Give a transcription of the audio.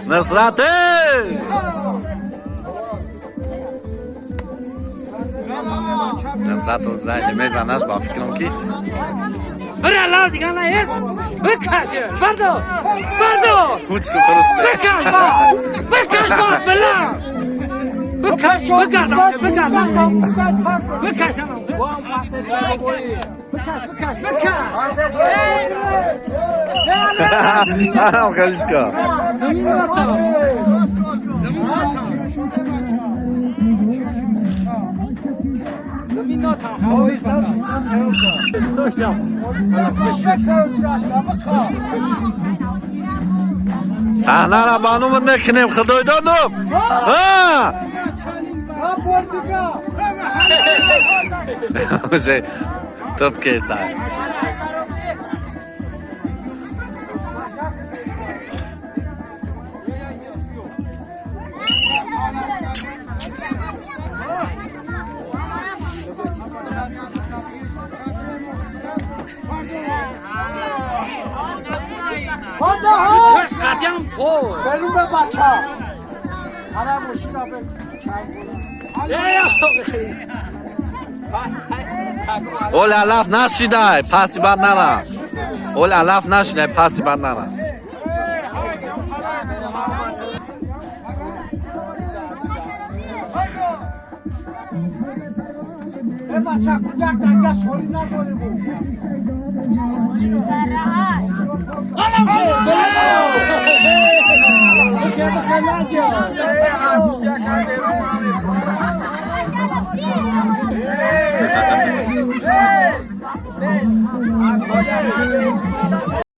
Насрат! Насрат зайде мезанаш ба фикрам ки Бира лав дигана есть. Бикаш, бардор, бардор. Кучку просто. Бикаш ба, бикаш ба, била. Бикаш, бигардам, бигардам. Бикаш, бикаш, бикаш, бикаш. Халишка. Замин ата. Замин ата. Замин ата. Ҳавои Саҳнара ба номат мекунем, худой додум. Ҳа! Уже тут кесай. Қадам хор. Берун ба бача. Ана мошина бе. Ол алаф нашидай, паси бад нара. Ол алаф нашидай, паси бад нара. Э бача, куҷак дага сори надорем.